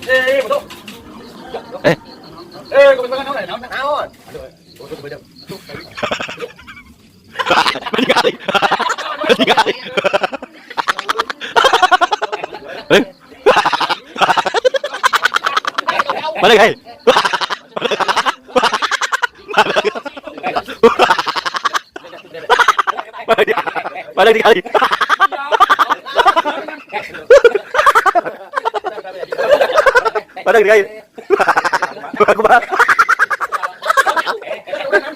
Eh. Naon? Meninggal. Meninggal. Eh. Mana guys? Mana dia? Mana dikali? Mana dikali? Aku bah.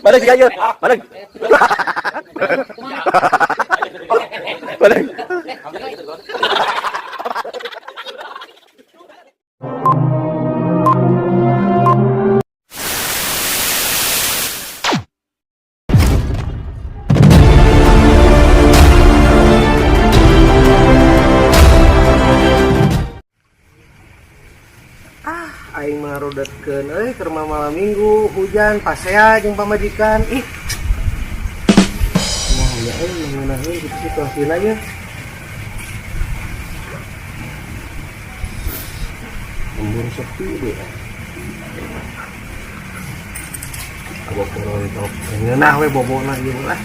Mana dikali? Mana? Mana? Aing mah rodetkeun euy keur malam minggu hujan pasea jeung pamajikan, ih. Wah, ya euy, ngeunaheun kitu situasina nya. Lembur sepi deh. Abok rontok. Ngeunah we bobona ieu lah.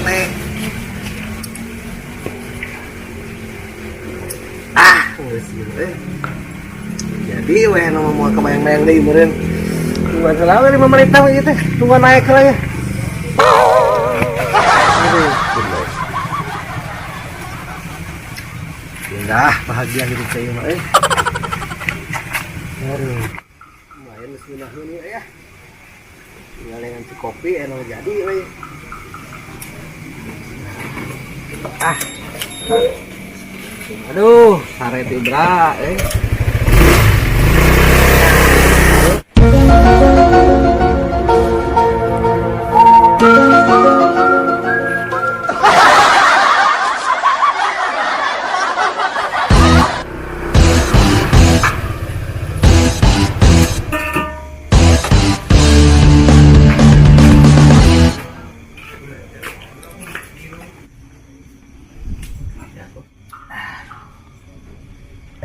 Teh. Ah, geus ieu eh. Jadi we nu moal kebayang-bayang deui meureun. Tungguan heula we 5 menit tah ieu teh. Tungguan naik heula ya. Aduh, bener. Indah, bahagia hidup saya mah eh. Aduh. Lumayan geus ngeunaheun ieu ya. Tinggal dengan si kopi enak jadi we. Ah. Aduh, sare tibra eh.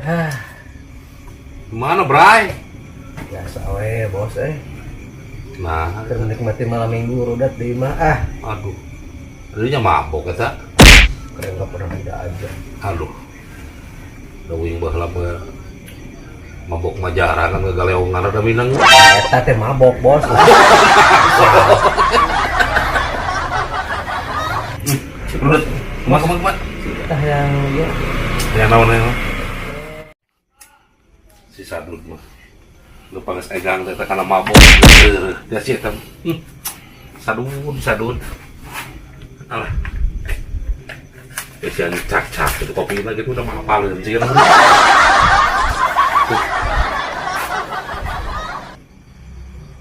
Ah, Gimana, Bray? Biasa we, bos eh. Nah, Keur menikmati malam minggu rudat di imah ah. Aduh. Aduhnya mabok kata. Keren nggak pernah tidak aja. Aduh. Da uing baheula mah mabok mah jarang kan ngagaleongan ada minang. Eta teh mabok, bos. Terus, kumaha kumaha kumaha? Tah yang ya. Ya naon ya? Si Sadud mah. Lupa geus egang teh kana mabok. Ya sih eta. Sadud, sadud. Alah. Ya si anjing cak-cak gitu kopi lagi tuh udah mahapalin sih kan.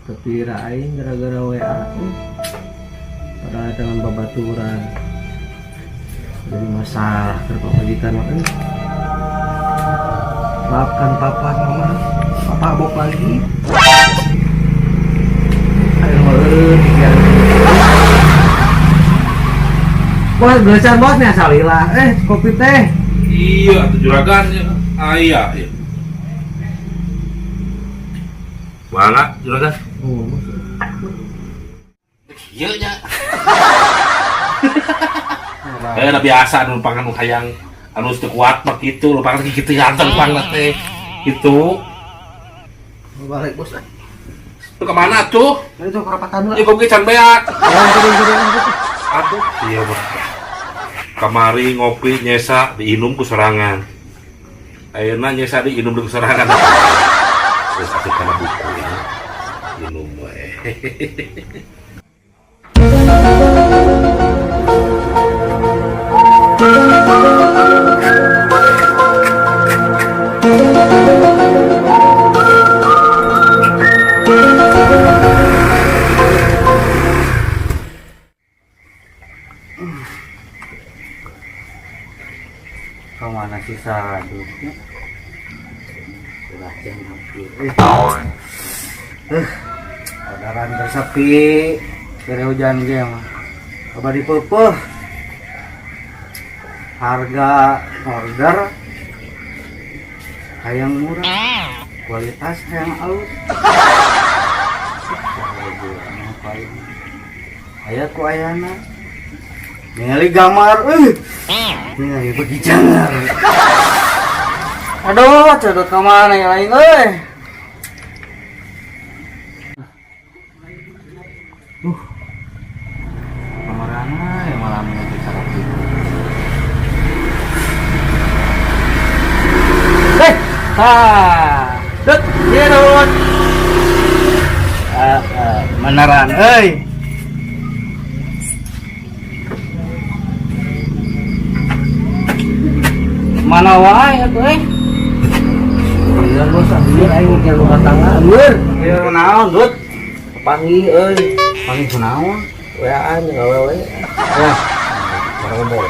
Tapi aing gara-gara WA eh. Padahal dengan babaturan. Jadi masalah keur pamajikan mah eh. Maafkan papa, mama. Papa mabok lagi. Ayo meureun biar. Bos, belajar bos nih salila. Eh, kopi teh. Iya, tuh juragan ya. Ah iya, iya. Mana juragan? Oh, bos. Iya nya. Eh, udah biasa anu pangan nu hayang anu teu kuat mah kitu, lu pangan kitu ganteng pangan teh. Itu. Mau balik bos. Eh. Lu kemana tuh? Ini tuh kerapatan lah. Ini kopi can beak. Ya, turun. Aduh, iya mah. Kamari ngopi nyesa diinum ku sorangan. Ayeuna nyesa diinum ku sorangan. Terus asup kana buku ini. Minum we. Kemana sih Sadud? Sudah jam hampir. Eh, orderan tersepi. Kira hujan ge mah. Coba dipeupeut. Harga order hayang murah, kualitas hayang alus. Paling aya ku ayana ningali gambar, ningali bagi jangar. Aduh, cedot ka mana ya lain euy. Duh. Kamarana ya malam ini cara gitu. Eh, ha. Dut, ieu dut. Ah, ah, beneran euy. Mana wae atuh euy? Iya bos, anjir aing mikir rumah tangga, anjir. Ieu naon, Dut? Panggih euy. Panggih kunaon? WA-an jeung awewe. Ya, Orang ngomong.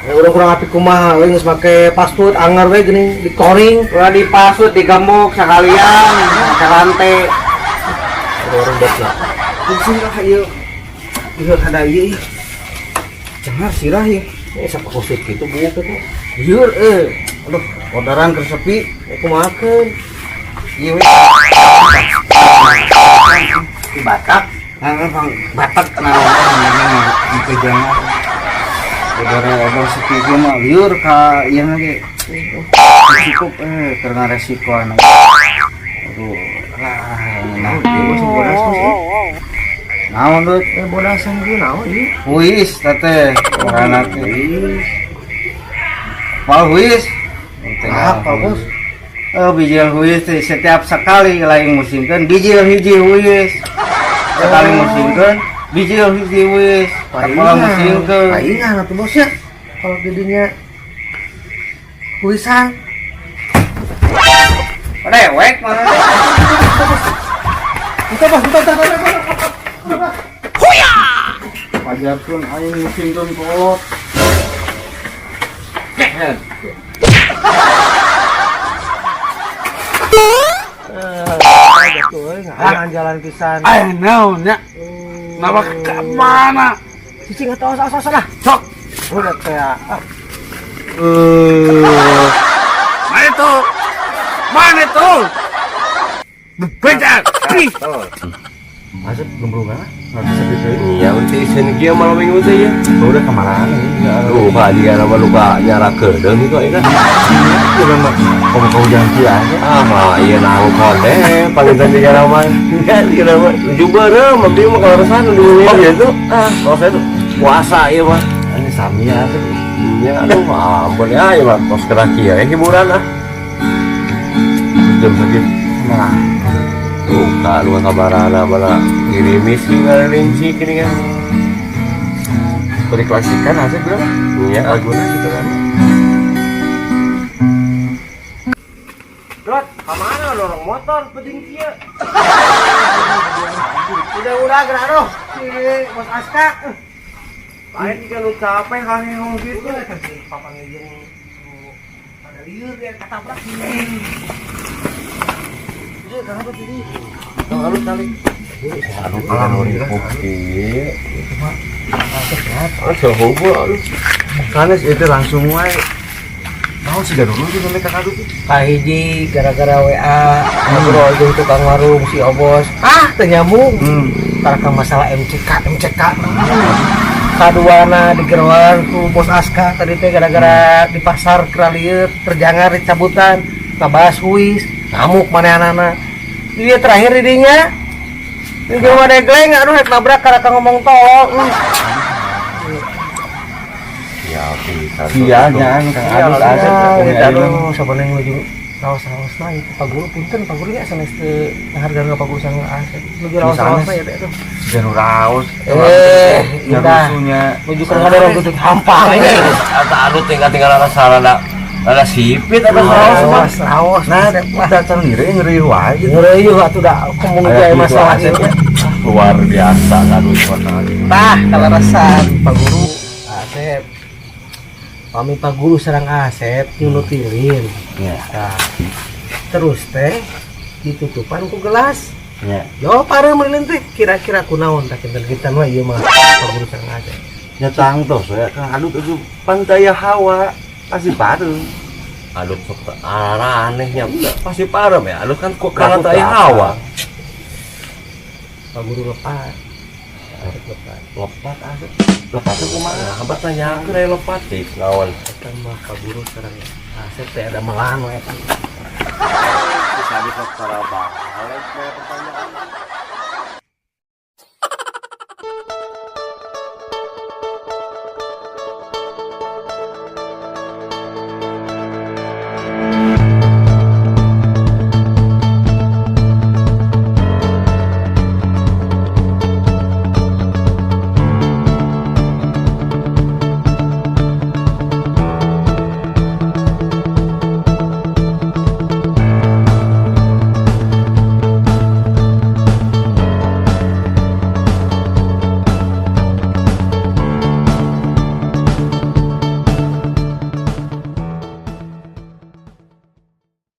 Ya udah kurang api kumaha we geus make pasut anger we geuning dikoring. Ulah dipasut, digembok sekalian, make rantai. Ada orang buat lah. Pusing lah ieu. Ieu ada ieu ih. Jangan sirah ya. Eh siapa kusut gitu buuk itu. Jujur eh. Aduh, orderan keur sepi. Ya kumahakeun. Ieu we. Di Batak. Nah, Bang, Batak naon mah jangan. Order sepi ieu mah liur ka ieu ge. Cukup karena resiko anu. Aduh, lah, nah, Ieu bos bodas bos. Naon, Dut? Eh bodasan ieu naon ieu? Huis teh, orangna teh. Apa huis? Apa bos? Oh, bijil huis teh setiap sekali lain musingkeun bijil hiji huis. Sekali musingkeun bijil hiji huis. Kepala musingkeun. Paingan atuh bos ya. Kalau jadinya huisan. Rewek mana teh? Itu bos, itu itu itu. Pajarkeun aing musingkeun kolot. Ngahalangan jalan pisan. Eh, naon nya? Nawa ke mana? Cicing atau awas awas lah. Sok. Udah kayak ah. Mana itu? Mana itu? Bebejan. Ih. Masuk gembrungan Nggak bisa gitu. Iya, nanti isin kia malam minggu teh ya. Udah kemana nih? Lupa dia nama lupa nyara kedeung gitu ya kan. Iya memang. Kamu kau janji aja. Ah, mah iya nahu konde panginten tiga nama. Ya, tiga nama. Juga deh, abdi mah kaleresan dulu. Oh gitu. Ah, kalau saya tuh puasa iya mah. Ini sami ya tuh. Iya, aduh ampun ya, iya mah kos kena kieu ya hiburan ah. Jam segitu. Nah, Luka, luka kabarana mana ngirimis sih ngalilinci kini kan. Beri klasikan aja berapa? Iya, Laguna gitu kan. Dot, kemana dorong motor penting kieu. Udah gerak roh. Si Bos Aska. Lain juga lu capek hangehong gitu. Papa ngejeng ada liur dia ketabrak. Iya, kenapa tadi? Lalu kali. Aduh, oke. Aduh, aduh. Kanes itu langsung wae. Mau sih dulu tuh sampai kakak tuh. Kahiji gara-gara WA ngobrol jeung tukang warung si Obos. Ah, teu nyambung. Karena masalah MCK, MCK. Kaduana digeroan ku Bos Aska tadi teh gara-gara di pasar keralieu terjangar dicabutan, kabahas huis, ngamuk manehanana. Iya terakhir didinya. Di jelema degleng aduh rek nabrak karena ngomong tolol. Ya, bisa. Iya, jangan Kang Adit aja. Iya, aduh, sabenerna nuju raos-raos mah itu Pak Guru punten Pak Guru nya sanes teu ngahargaan ka Pak Guru sangat asep. Nuju raos-raos mah ya teh aduh. Jangan raos. Indah. Rusuhnya. Nuju keur ngadorong gitu hampang. Atau aduh tinggal-tinggal rasa rada rada sipit atau raos mah. Raos, raos. Nah, datang ngiri ngeri wae gitu. Ngeureuyeuh atuh da komo Aya aya gitu masalah asep ieu. ya. Luar biasa kan kota. Tah, kalarasan Pak Guru Asep. Pami Pak Guru sareng Asep nyunutilin. Iya. Tah. Terus teh ditutupan ku gelas. Iya. Yo pare meulin teh kira-kira kunaon tah kinten-kinten mah ieu mah Pak Guru sareng Asep. Nya tangtos we Kang Adut itu pantai hawa pasti bareng. Adut sok teu anehnya pasti parem ya. Adut kan kok karena teu aya hawa. Pak Guru lepat. Asep lepat. Lepat Asep. Lepat teh kumaha? Nah, abah tanyakeun aya lepat cik naon. Eta mah Pak Guru sekarang Asep teh ada melang we eta. Bisa bisa para balik pertanyaan.